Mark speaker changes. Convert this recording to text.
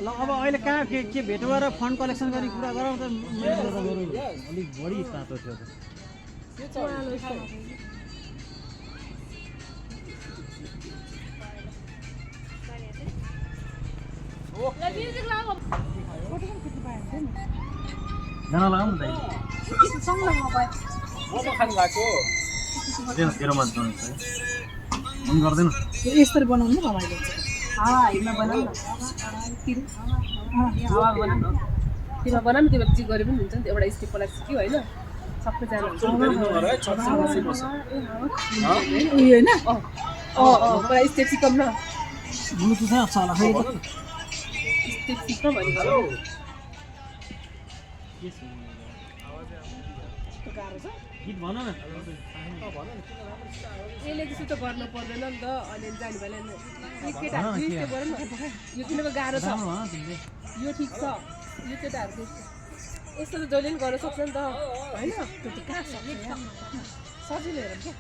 Speaker 1: ल अब अहिले कहाँ के भेटुवा र फन्ड कलेक्सन गर्ने कुरा गरौँ त अलिक बढी तातो थियो त जान लगाऊ न दाइ तेरो मन गर्दैन
Speaker 2: यसरी बनाउनु रमाइलो हुन्छ हावा हाइमा बनाउनु हावा बनाउनु तिमीमा बनाउनु त्यो चाहिँ गरे पनि हुन्छ नि एउटा स्टेप लाग्छ कि होइन सबैजना उयो होइन पुरा स्टेप सिकाउँ न
Speaker 1: ब्लुटुथ अच्छा होला
Speaker 2: स्टेप सिक्न भनेको गाह्रो छ
Speaker 1: गीत भन न
Speaker 2: यसले त्यसो त गर्नु पर्दैन नि त अनि जाने बेला केटाहरू स्टेप गर न यो किनको गाह्रो छ यो ठिक छ यो केटाहरू यस्तो त जहिले पनि गर्न सक्छ नि त होइन त्यो त कहाँ सक्छ सजिलो हेर क्या